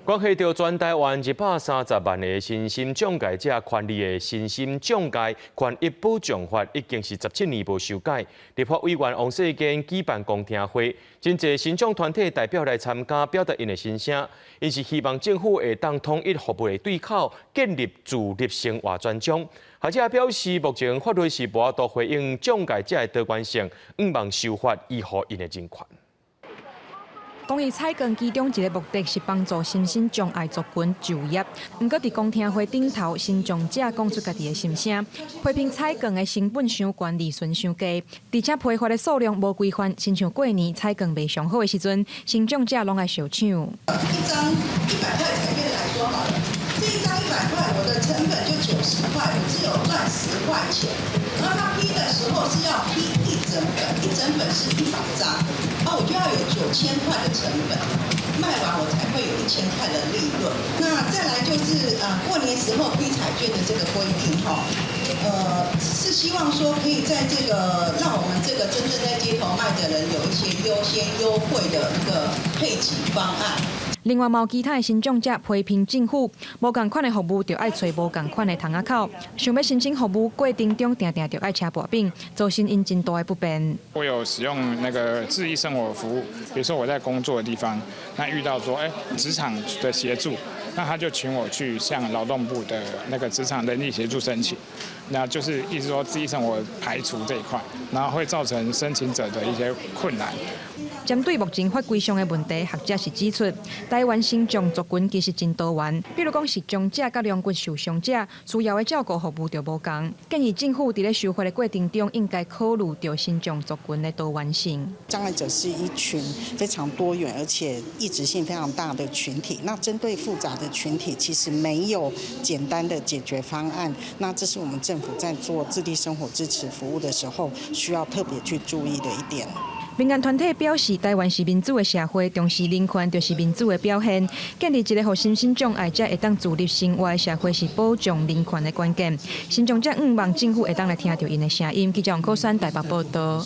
關係著全台灣130萬个身心障礙者權利的身心障礙權益保障法已經是17年無修改。立法委員王世堅舉辦公聽會，真濟身障團體代表來參加，表達𪜶的心聲。𪜶是希望政府會當統一服務的對口，建立自立生活專章。學者表示，目前法律是無法度回應障礙者的多元性，向望修法以護𪜶的人權。公益採購其中一个目的是幫助身心障礙族群就業。毋過佇公聽會頂頭，身障者講出家己的心聲，批評採購的成本傷懸，利潤傷低，而且批發的數量無規範，親像過年採購賣上好的時陣，身障者攏愛相搶。一張100塊彩券來說好了，這一張100塊，我的成本就90塊，我只有賺10塊錢。然後他批的時候是要批一整本，一整本是100張。啊，我就要有9000塊的成本，賣完我才會有1000塊的利潤。那再來就是過年時候批彩券的這個規定哈，是希望說可以在這個讓我們這個真正在街頭賣的人有一些優先優惠的一個配給方案。另外，有其他的身障者批評政府無仝款的服務，著愛揣無仝款的窗仔口。想欲申請服務過程中，定定著愛車薄餅，造成𪜶真大的不便。我有使用那個自立生活服務，比如說我在工作的地方，那遇到說職場的協助，那他就請我去向勞動部的那個職場人力協助申請，那就是意思說自立生活排除這一塊，然後會造成申請者的一些困難。針對目前法規上的問題，學者是指出，台灣身障族群其實真多元，比如講視障者佮龍骨受傷者需要的照顧服務就無仝。建議政府佇咧修法的過程中，應該考慮著身障族群的多元性。障礙者是一群非常多元而且異質性非常大的群體。那針對複雜的群體，其實沒有簡單的解決方案。那這是我們政府在做自立生活支持服務的時候，需要特別去注意的一點。民間團體表示，台灣是民主的社會，重視人權就是民主的表現。建立一个予身心障礙者會當自立生活的社會，是保障人權的關鍵。身障者向望政府會當來聽著𪜶的聲音。記者王可山台北報導。